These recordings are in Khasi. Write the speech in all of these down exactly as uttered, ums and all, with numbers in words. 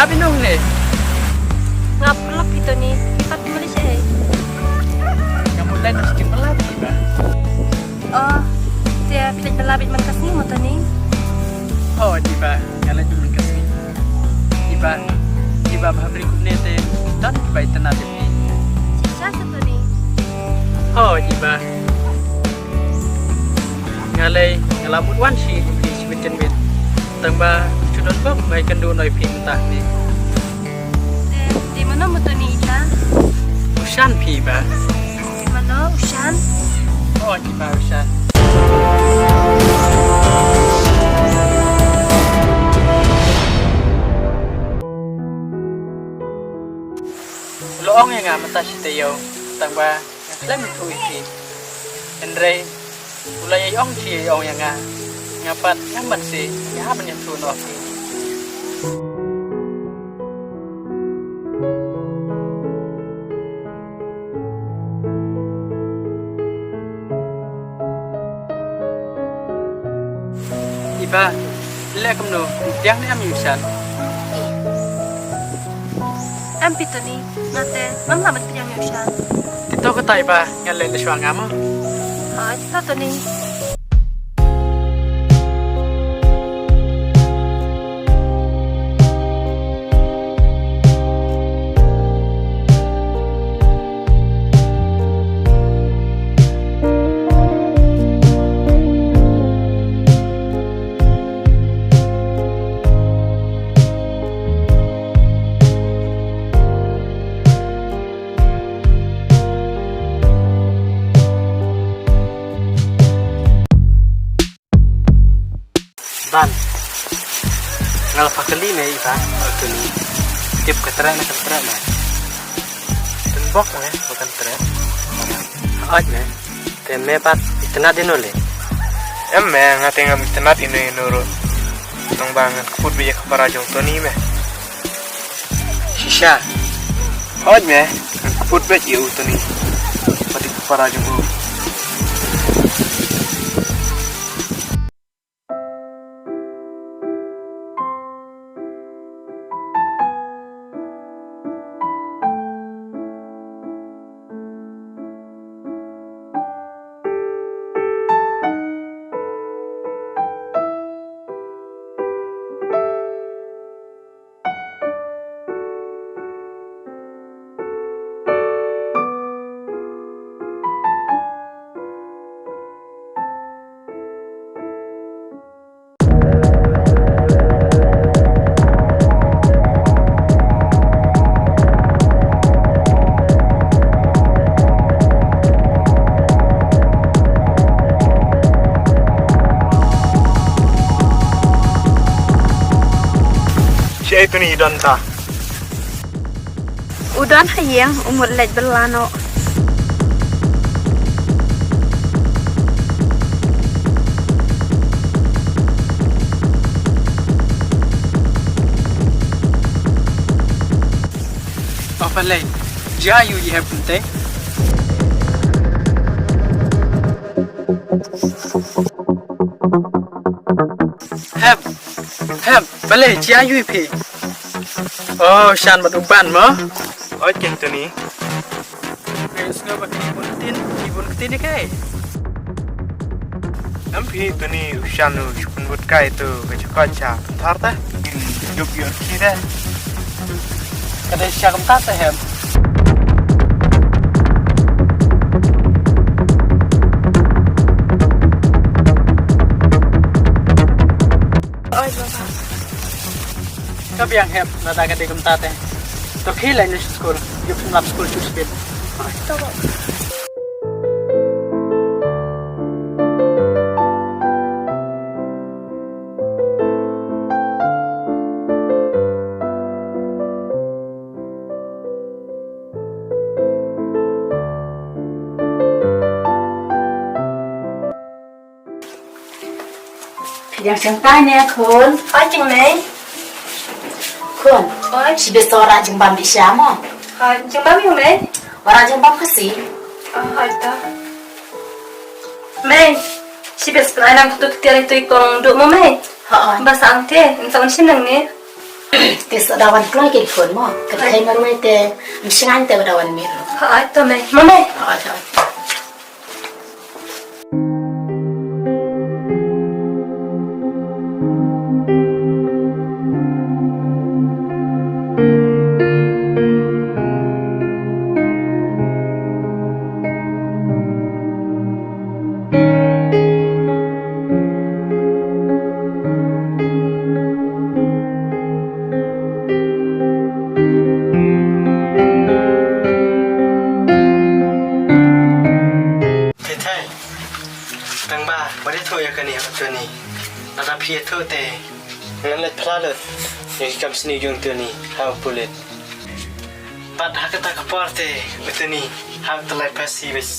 Phi nong ne? Nga pynlap ito ni, ipat mali eh. Nga mut lai na sting pynlap iba. Oh, te phi lait pynlap man ka sngi mo to ni? Oh, iba, nga lait man ka sngi. Iba, iba ba hamri kumne te, don iba itana te. Shisha sa to ni. Oh, iba. Nga lei, nga la mut wan shi, shi mit ken mit. Tang ba, chu don bok, bai kan du noi phi mynta ni. Te, te mano mo to ni ita? U Shan phi ba. Mano, u Shan? Oh, iba u Shan. U la ong ïa nga mynta shi taïew, tang ba nga khlem ïathuh ïa phi. Hynrei u la ïai ong shi ïai ong ïa nga. Nga pat ngam ban seh, nga hap ban ïathuh noh ïa phi. Iba, leh kumno, pdiang ne em ïa u Shan? Em phi Tony, nga te, ngam lah ban pdiang ïa u Shan. Te to kata iba, ngan leh leh shuwa nga mo. Hooid, to Tony. Ban. Nga la pha kylli me iba, Tony. Tip ka treh ne kan treh ne. Tynbok me ba kan treh. Hooid me. Te me pat itynnad ïano lei? Em me, nga te ngam itynnad ïano ïano ruh. Tang ba ngan kput beit ïa ka para jong Tony me. Shisha. Hooid me, ngan kput beit ïa u Tony. Pat ïa ka para jong u. Shaei Tony i don ta? U don ha ïing, u mut leit bylla noh. O balei, jia ïa u i hep kumte? Hep, hep, balei jia ïa u i phi? Oh, Shan bad u Ban mo? Oi, King Tony. Phi sngew ba ki bun ktien, ki bun ktien ïa kaei? Em phi Tony, u Shan u shu pynbud kai tu ka jaka cha pynthar ta. Kin jup ïoh ki ta. Ka dei sha kumta te hep. Oi baba. Ka biang hep lada ka dei kumta te. To khie leit na skul, ïoh pynlap skul shu speed. Oi to. Phi dang shong tai ne khun? Hooid jong mei. Khun. Hooid. Shi bes to wanrah jingbam bishar mo. Hooid, jingbam ïa u mei. Wanrah jingbam Khasi. Ah, hooid to. Mei, shi bes pynai lang katu ka tiar ito i kong duh mo mei. Hooid. Ba sa ang te, ngan sa un shim nangne. Te sa da wan kloi ki phone mo. Ka thei marwei te, ym sngewbha te ba da wan mih ruh. Ha, ai to mei. Ma mei. Ha, ai to. Thei thei. Tang ba, ba dei thoh ïa kane ha uto ni. Lada phi ïathuh te, ngan leit phla lut ïa ki kam sniew jong uto ni ha u pulit. Bad ha kata ka por te, uto ni ha u tyllai phasi beit.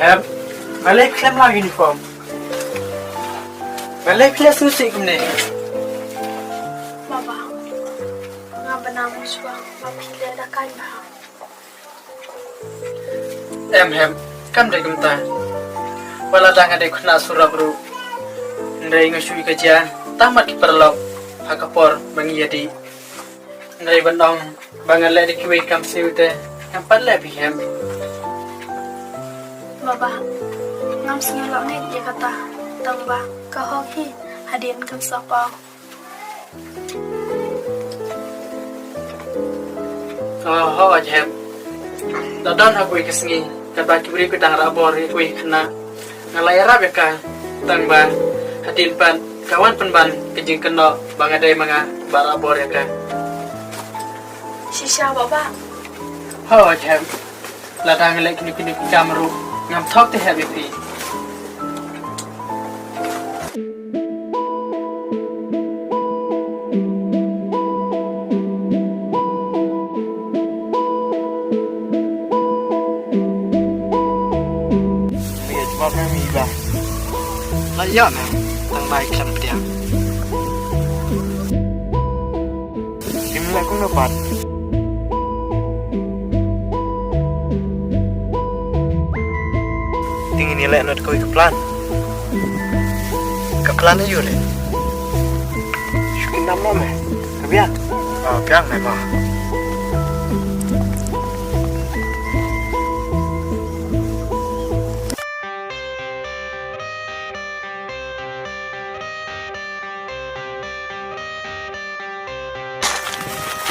Hep, balei khlem la uniform? Balei phi la sngewsih kumne? Baba, nga bna mynshuwa ba phi leh da ka bha. Em Hep, kam dei kumta. Wat la dang nga dei khynnah surok ruh, hynrei nga shu ïa ka jia tang mat ki paralok ha ka por ba ngi ïadih. Hynrei ban ong ba nga leh da kiwei ki kam sniew te, ngam pat leh, Hep. Baba, ngam sngew lok ngeit ïa kata, tang ba ka hok hi hadien kam sa paw. Oh, ho, Hep. Da don ha kawei ka sngi, katba ki briew ki dang rah bor ïa kawei ka khynnah, nga la ïarap ïa ka, tang ba hadien pat ka wan pynban ka jingkynnoh ba nga dei ma nga ba rah bor ïa ka. Shisha, Baba? Ho, Hep. Lada nga leh kino kino ki kam ruh, ngam thok te Hep ïa phi. Ïa jubab na mi ba. La ïa na, tang bai khlem pdiang. Kim leh kumno pat. Te ngin ïa leh noh kawei ka plan. Ka plan aïu re? Shu kim nam noh me. Ka biang. Ah, biang ne ma.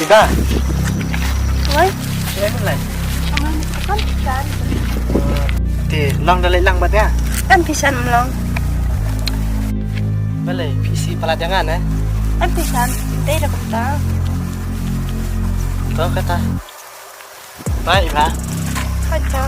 Ida. Oi. Shu ai mynlait? Aman, kan kan. Te long da leit lang bad nga? Kan phi shan long. Balei phi sih palat ïa nga ne? Kan phi shan. Dei da kumta. To kata. Bye, Iba. Hoito.